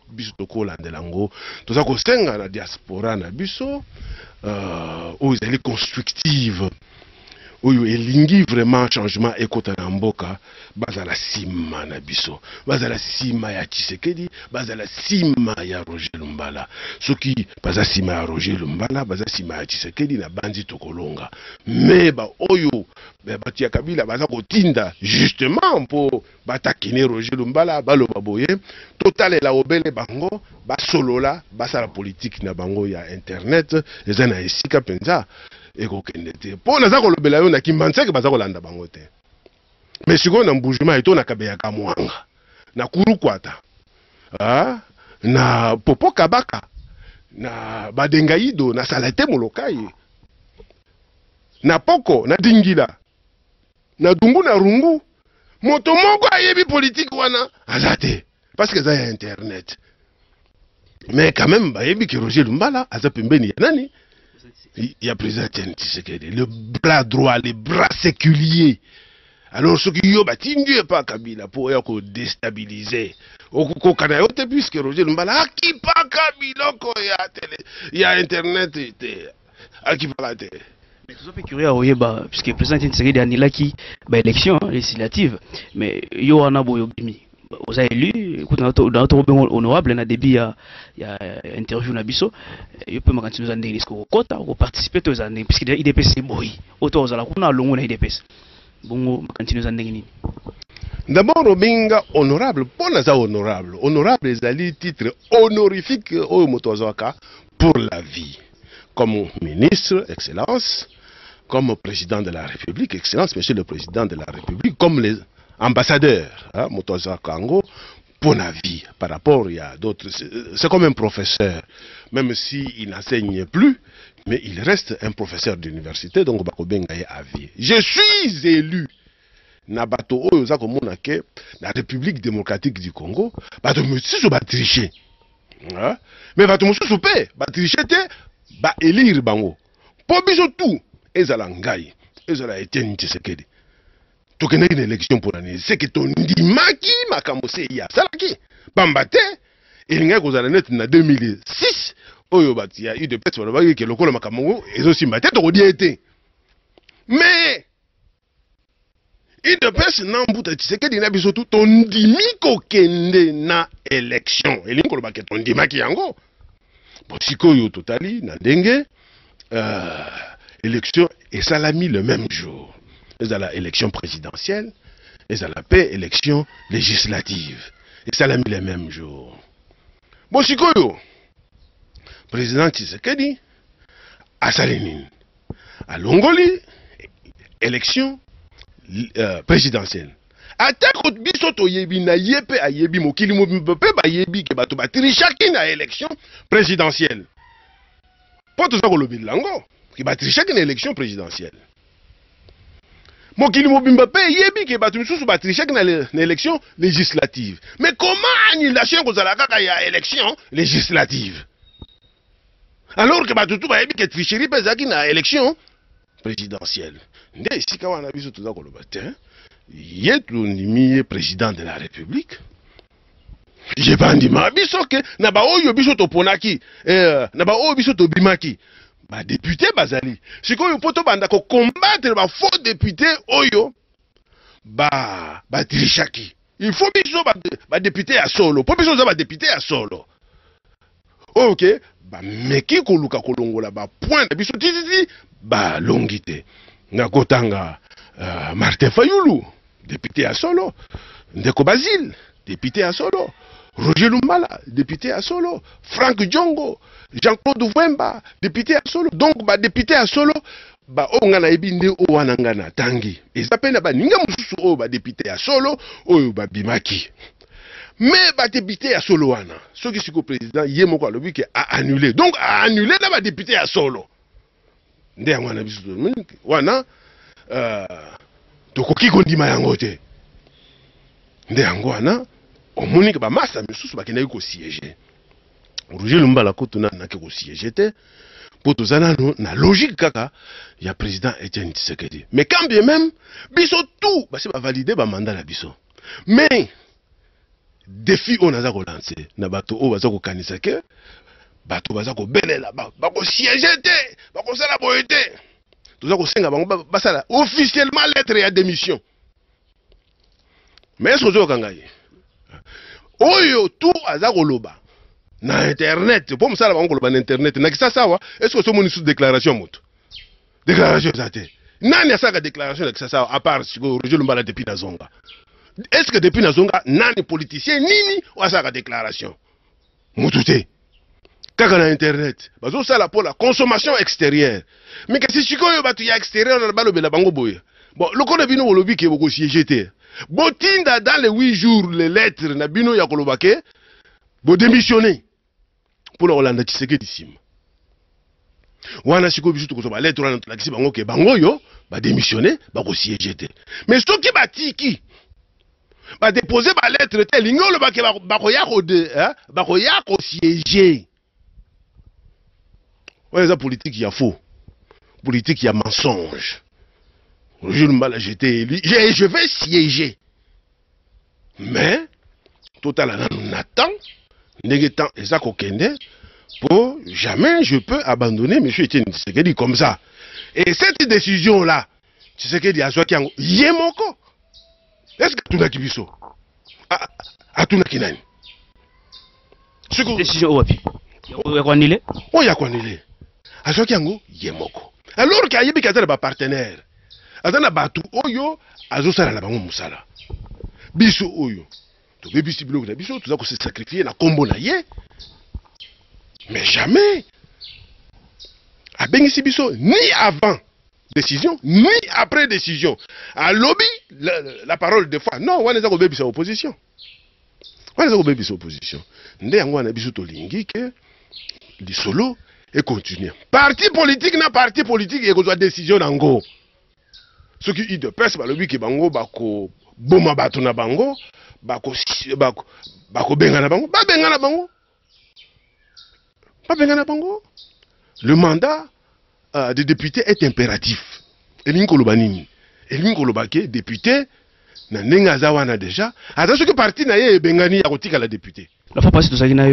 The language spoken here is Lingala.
Biso tokolandela yango. Toza kosenga na diaspora na biso oyo ezali constructive, oyo elingi vraiment changement ekota na mboka, bazala nsima na biso, bazala nsima ya Tshisekedi, bazala nsima ya Roger Lumbala. Soki baza nsima ya Roger Lumbala, baza nsima ya Tshisekedi, na bandi tokolonga. Mais baoyo bato ya Kabila baza kotinda justement mpo batakine Roger Lumbala, baloba boye, totalela obele bango basolola, basala politike na bango ya internet, eza na esika mpenza ekokende te. Mpo naza kolobela yo, na Kimbanseke baza kolanda bango te, mais sikoyo na Mbujimayi to na Kabeyaka Mwanga, na Kurukwata, ah, na Popo Kabaka, na Badengaido, na Salate Molokai, na Poko, na Dingila, na Dungu, na Rungu, moto moko ayebi politike wana aza te, parce que eza ya internet. Mais quand même bayebi ke Roger Lumbala aza pembeni ya nani? Ya président Etienne Tshisekedi, le bras droit, le bras séculier. Alors soki yo batindi yo epa Kabila mpo oya kodestabilize, okokoka na yo te, puisque Roger Lumbala akipaka biloko ya tele, ya internet te, akipaka te. Mais toza mpe curieux ya koyeba, puisque président Etienne Tshisekedi anilaki baélection législative, mais yo wana boye obimi, oza élu, kuta na tokobenga honorable na début ya interview na biso. Yo mpe makanisi oza ndenge nini? Okokota, okoparticipe to eza ndenge? Puisque déjà UDPS eboyi oyo to ozala kuna alongo na UDPS bongo, makanisi eza ndenge nini? D'abord, obenga honorable mpo naza honorable. Honorable ezali titre honorifique oyo moto azwaka pour la vie, comme ministre, excellence, comme président de la République, excellence monsieur le président de la République, comme les ambassadeurs, hein. Moto azwaka yango pour la vie par rapport il y a d'autres. C'est comme un professeur, même si il n'enseigne plus, mais il reste un professeur d'université, donc bakobenga ye à vie. Je suis élu na bato oyo oza komona ke na République démocratique du Congo bato mosusu batriche, mais bato mosusu mpe batriche te, baélire bango. Mpo biso tu, ezala ngai, ezala Etienne Tshisekedi, tokendaki na élection mpona nini? Seke tondimaki makambo se ye asalaki, pamba te elingaki kozala neti na 2006 oyo bato ya UDPS balobaki ke lokola makambo yango ezosimba te, tokodia te. Mais UDPS na mbuta Tshisekedi na biso tu tondimi kokende na élection, elingi koloba ke tondimaki yango. Bon, sikoyo totali na ndenge élection esalami le même jour, ezala élection présidentielle, ezala mpe élection législative, esalami le même jour. Bon, sikoyo président Tshisekedi asali nini? Alongoli élection présidentielle, atako biso toyebi na ye mpe ayebi, mokili mobimba mpe bayebi ke bato batrichaki na élection présidentielle. Mpo toza kolobelela yango ke batrichaki na élection présidentielle, mokili mobimba mpe eyebi ke bato misusu batrichaki na élection législative. Mais comment annulation ekozala kaka ya élection législative, alors que bato tu bayebi ke tricherie mpe ezalaki na élection présidentielle? Nde esika wana biso toza koloba te. Ye tondimi ye président de la République, ye bandima biso ke na baoyo biso toponaki, na baoyo biso tobimaki, badéputé bazali. Sikoyo mpo tobanda kocombattre bafaux député oyo batrichaki, il faut biso badéputé ya solo, mpo biso oza badéputé ya solo oyo ke bameki koluka kolongola bapoint na biso tititi, balongi te. Nakotanga Martin Fayulu, député ya solo, ndeko Basile, député ya solo, Roger Lumbala, député ya solo, Frank Diongo, Jean-Claude Vwemba, député ya solo. Donc badéputé ya solo baoyo ngai nayebi nde oyo wana ngai natangi. Eza mpe na baninga mosusu oyo badéputé ya solo oyo babimaki. Mais badéputé ya solo wana, soki sikoyo président ye moko alobi ke aannule, donc aannule na badéputé ya solo, nde yango wana biso wana tokoki kondima yango te. Nde yango wana omoni ke bamasa misusu bakendaki kosiéger. Roger Lumbala kutu nanu nake kosiéger te, mpo toza nanu na logique kaka ya président Etienne Tshisekedi. Mais quand bien même biso tout basi bavalide bamandat na biso, mais Défi oyo naza kolancer na bato oyo baza kokanisa ke bato baza kobelela bakosiéger te, bakosala boye te, toza kosenga bango basala officiellement lettre ya démission. Mais est-ce ozoyoka ngai? Oyo tu aza koloba na internet mpo mosala bango koloba na internet na Kisasa awa, est-ce osomoni sous déclaration moto? Déclaration eza te. Nani asalaka déclaration na Kisasa awa, à part sikoyo Roger Lumbala? Depuis nazonga, est ce que depuis nazonga, nani, politicien nini oyo asalaka déclaration? Motu te. Kaka na internet bazosala mpo la consommation extérieure. Mais kasi sikoyo bato ya extérieur na balobela bango boye: bon, lokola bino bolobi ke bokosiéger te, botinda dans les 8 jours les lettres na bino ya koloba ke bodémissionner mpona kolanda Tshisekedi. Nsima wana sikoyo biso tokozwa balettre wana, tolakisi bango ke bango oyo badémissionner, bakosiéger te. Mais soki batiki badéposer balettre te, elingi oloba ke bakoya kosiéger. Oyo eza politique ya faux, politique ya mensonge. Roger Lumbala, j'étais élu, je vais siéger, mais totala nanu na temps, ndenge temps eza kokende, po jamais je peux abandonner monsieur Etienne Tshisekedi comme ça. Et cette décision là, Tshisekedi azwaki yango ye moko. Est ce que atunaki biso? Atunaki nani? Décision oyo wapi? Ya koannuler? Oyo ya koannuler, azwaki yango ye moko, alors ke ayebi ke aza na bapartenaire, aza na bato oyo azosala na bango mosala. Biso oyo tobebisi biloko na biso, toza kose sacrifier na nkombo na ye, mais jamais abengisi biso, ni avant décision ni après décision. Alobi la parole de foi. Non, wana eza kobebisa opposition, wana eza kobebisa opposition. Nde yango wana biso tolingi ke lisolo econtinue. Parti politique na parti politique ekozwa décision nango. Soki UDPS balobi ke bango bakoboma bato na bango, bakobengana bango, babengana bango, babengana bango. Le mandat de député est impératif. Elingi koloba nini? Elingi koloba ke député, na ndenge aza wana déjà, aza, soki parti na ye ebengani, ya kotikala député. La fois passée tozalaki na yo.